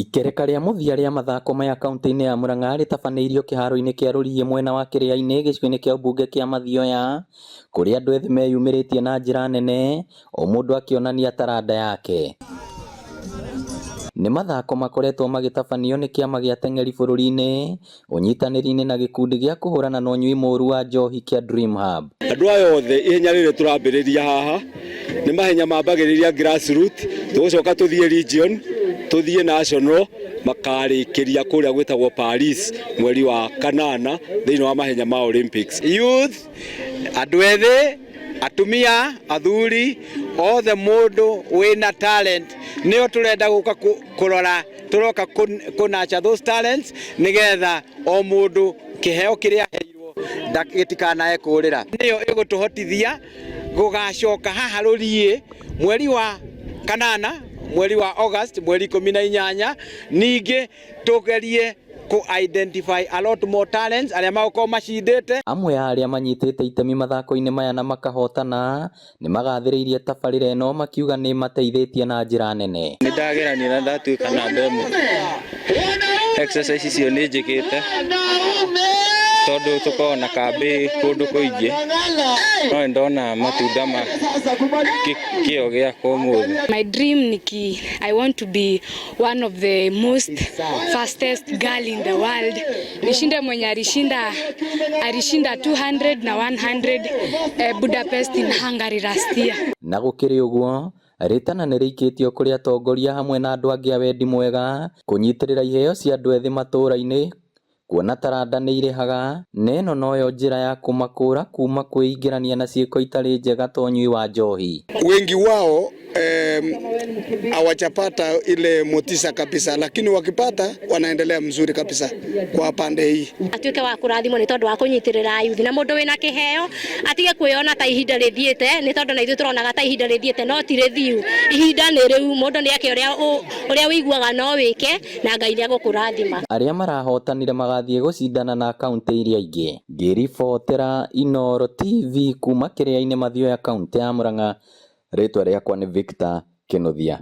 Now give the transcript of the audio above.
Ikereka rĩa mũthia rĩa mathako maya kauntĩ-inĩ ya Murang'a rĩtabanĩirio kĩharo-inĩ kĩa Rũriĩ mwena wa Kĩrĩa-inĩ gĩcigo-inĩ kĩa ũmbunge kĩa Mathioya, kũrĩa andũ ethĩ meyumĩrĩtie na njĩra nene, o mũndũ akĩonania taranda yake. Nĩ mathako makoretwo magĩtabanio nĩ kĩama gĩa teng'eri bũrũri-inĩ, ũnyitanĩri-inĩ na gĩkundi gĩa kũhũrana na ũnyui mũru wa njohi kĩa Dream Hub. Andũ aya othe ihenya rĩrĩ tũrambĩrĩria haha nĩ mahenya mambagĩrĩria grassroot, tũgũcoka tũthiĩ region, tũthiĩ national, makarĩkĩria kũrĩa gwĩtagwo Paris mweri wa kanana thĩinĩ wa mahenya ma Olympics. Youth, andũ ethĩ, atumia, athuri, othe mũndũ wĩna talent nĩo tũrenda gũka kũrora, tũroka kũ nurture those talents nĩgetha o mũndũ kĩheo kĩrĩa aheirwo gĩtikanae kũrĩra. Nĩyo ĩgũtũhotithia gũgacoka haha Rũriĩ mweri wa kanana, mweri wa August, mweri 18, ningĩ tũgerie kũ identify a lot more talents arĩa magũkorwo macindĩte. Amwe a arĩa manyitĩte itemi mathako-inĩ maya na makahotana nĩ magathĩrĩirie tabarĩra ĩno makiuga nĩ ĩmateithĩtie na njĩra nene. Nĩ ndagerania na ndatuĩka namba ĩmwe. Exercise icio nĩ njĩkĩte tondũ tũkoragwo na kambĩ kũndũ kũingĩ, no nĩ ndona matunda ma kĩo gĩakwa ũmũthĩ. My dream niki, I want to be one of the most fastest girl in the world. Nishinde mwenye alishinda 200 na 100 Budapest in Hungary last year. Na gũkĩrĩ ũguo, rĩtana nĩ rĩikĩtio kũrĩ atongoria hamwe na andũ angĩ a wendi mwega kũnyitĩrĩra iheo cia andũ ethĩ matũũra-inĩ kuona taranda nĩ irĩhaga na ĩno noyo njĩra ya kũmakũra kuma kwĩingĩrania na ciĩko itarĩ njega ta ũnyui wa njohi. Wengi wao hawajapata ile motisha kabisa, lakini wakipata wanaendelea mzuri kabisa kwa pande hii. Atuĩke wa kũrathimwo nĩ tondũ wa kũnyitĩrĩra ayuthi, na mũndũ wĩna kĩheo atige kwĩona ta ihinda rĩthiĩte, nĩ tondũ na ithuĩ tũronaga ta ihinda rĩthiĩte, no ti rĩthiu. Ihinda nĩ rĩu, mũndũ nĩ eke ũrĩa ũiguaga no wĩke, na Ngai nĩ egũkũrathima. Arĩa marahotanire magathiĩ gũcindana na kaunti iria ingĩ. Ngĩribotera Inooro TV kuma Kĩrĩa-inĩ Mathioya, kaunti ya Murang'a, rĩtwa rĩakwa nĩ Victor Kĩnuthia.